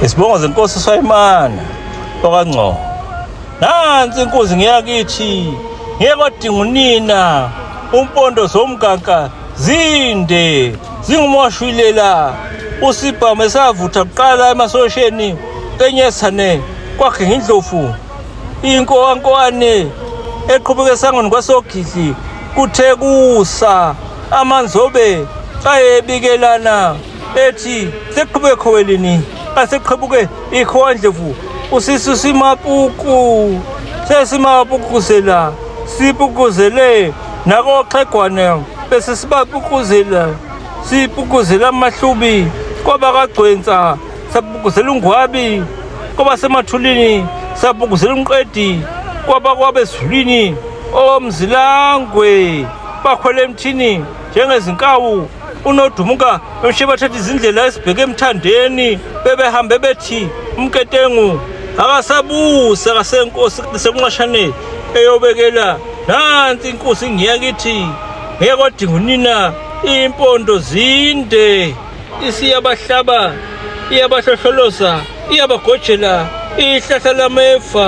Isibongo zenkosi Swayimana okaNgcobo. Nansi inkunzi ngiyakithi ngeke kwadinga unina umpondo zomkanka zinde zingumashwilela usibhamu esavutha kuqala emasosheni enyesane kwakhe ngindlovu inkowankowane eqhubeka esangweni kwasogidli kuthe kusa amanzobe ayebikelana ethi seqhubeke khowelini aseqhebuke ikhowandlovu usisu simapuku sesimapukuzela sipukuzele nakoxhegwane bese sibapukuzela sipukuzela amahlubi kwaba kagcwensa sapukuzela ungwabi kwaba semathulini sapukuzela umqedi kwaba kwabezulwini omzilangwe bakhwele emthini njengezinkawu unodumuka bemshiye bathatha izindlela esibheke emthandeni bebehambe bethi umketengu akasabusi akasenkosi sekunqashane eyobekela nansi inkosi ngiyakithi ngeke kwadinga unina impondo zinde isiyabahlaba iyabahlohloloza iyabagojela ihlahla lamefa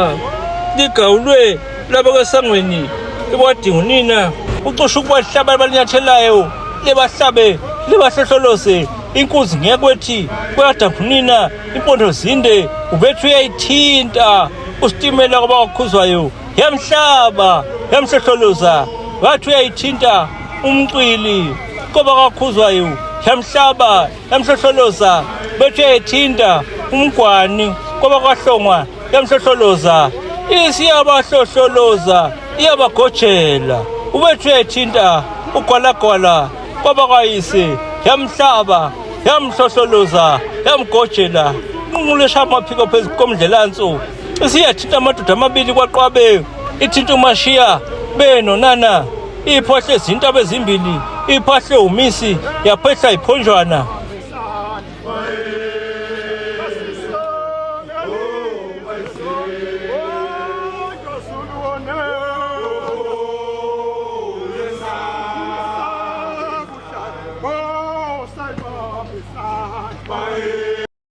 ligawulwe labakesangweni ikwadinga unina ucosha ukubahlaba abalinyathelayo libahlabe libahlohloloze inkunzi ngekwethi kuyadanga unina impondo zinde ubethi uyayithinta usitimela kwabakhuzwayo yamhlaba yamhlohloloza wathi uyayithinta umcwili koba kakhuzwayo yamhlaba yamhlohloloza bethi uyayithinta umgwani koba kwahlongwa yamhlohloloza isiyabahlohloloza iyabagojela ubethu uyayithinta ugwalagwala kwabakwayise yamhlaba yamhlohloloza yamgojela inqunqulesha amaphiko phezu komdlelansu isiyathinta amadoda amabili kwaqwabe ithinta umashiya benonana iphohle izintaba ezimbili iphahle umisi yaphehla iphonjwana.